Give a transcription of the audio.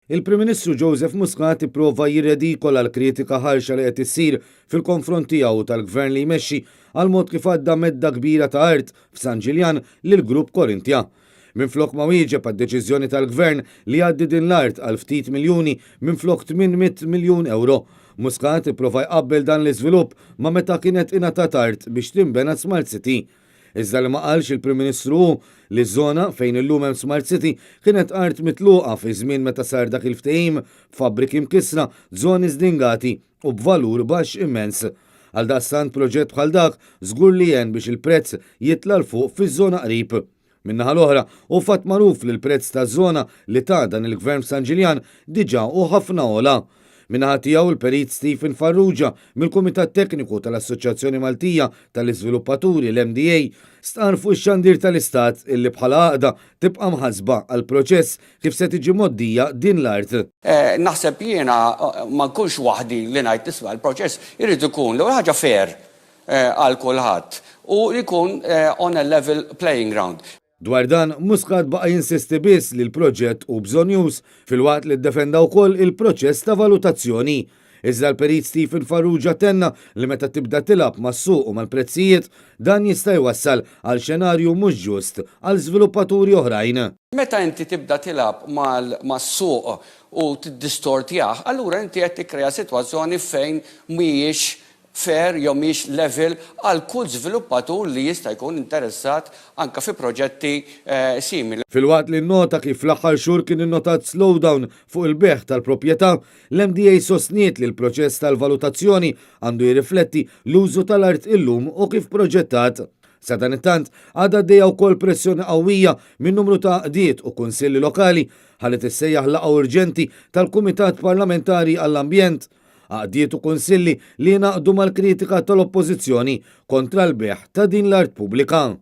Il-Prim Ministru Joseph Muscat ipprova jirredikola l-kritika ħarxa li qed issir fil-konfront tiegħu u tal-Gvern li jmexxi għall-mod kif għadda medda kbira ta' art f'San Ġiljan lill-Grupp Corinthia. Minflok ma wieġeb għad-deċiżjoni tal-Gvern li jgħaddi din l-art għal ftit miljuni minflok 800 miljun ewro, Muscat ipprova jqabbel dan l-iżvilupp ma' meta kienet ingħatat art biex tinbena Smart City. Iżda li ma qalx il-Prim Ministru hu li ż-żona fejn illum hemm Smart City kienet art mitluqa fi żmien meta sar dak il-ftehim, b'fabbriki mkissra, żoni żdingati u b'valur baxx immens. Għaldaqstant proġett bħal dak żgur li għen biex il-prezz jitla' 'l fuq fiż-żona qrib. Min-naħa l-oħra, hu fatt magħruf li l-prezz taż-żona li ta dan il-Gvern f'San Ġiljan diġà hu ħafna ogħla. Min-naħa tiegħu l-Perit Stephen Farrugia mill-Kumitat Tekniku tal-Assoċjazzjoni Maltija tal-Iżviluppaturi, l-MDA, stqarr fuq ix-xandir tal-Istat illi bħala għaqda tibqa' mħassba għall-proċess kif se tiġi mgħoddija din l-art. Naħseb jiena ma nkunx waħdi li ngħid isma' l-proċess irid ikun l-ewwel ħaġa fair għal kulħadd u jkun on a level playing ground. Dwar dan, Muscat baqa' jinsisti biss li l-proġett hu bżonnjuż, filwaqt li ddefenda wkoll il-proċess ta' valutazzjoni. Iżda l-Perit Stephen Farrugia tenna li meta tibda tilgħab mas-suq u mal-prezzijiet, dan jista' jwassal għal xenarju mhux ġust għal żviluppaturi oħrajn. Meta inti tibda tilgħab mas-suq u tiddistortjah, allura inti qed tikkrea sitwazzjoni fejn mhijiex fair jew mhijiex level għal kull żviluppatur li jista' jkun interessat anke fi proġetti simili. Filwaqt li nnota kif fl-aħħar xhur kien innotat slowdown fuq il-bejgħ tal-proprjetà, l-MDA sostniet li l-proċess tal-valutazzjoni għandu jirrifletti l-użu tal-art illum u kif proġettat. Sadanittant, għadha għaddejja wkoll pressjoni qawwija minn numru ta' għaqdiet u kunsilli lokali ħalli tissejjaħ laqgħa urġenti tal-Kumitat Parlamentari għall-Ambjent. Għaqdiet u kunsilli li jingħaqdu mal-kritika tal-Oppożizzjoni kontra l-bejgħ ta' din l-art pubblika.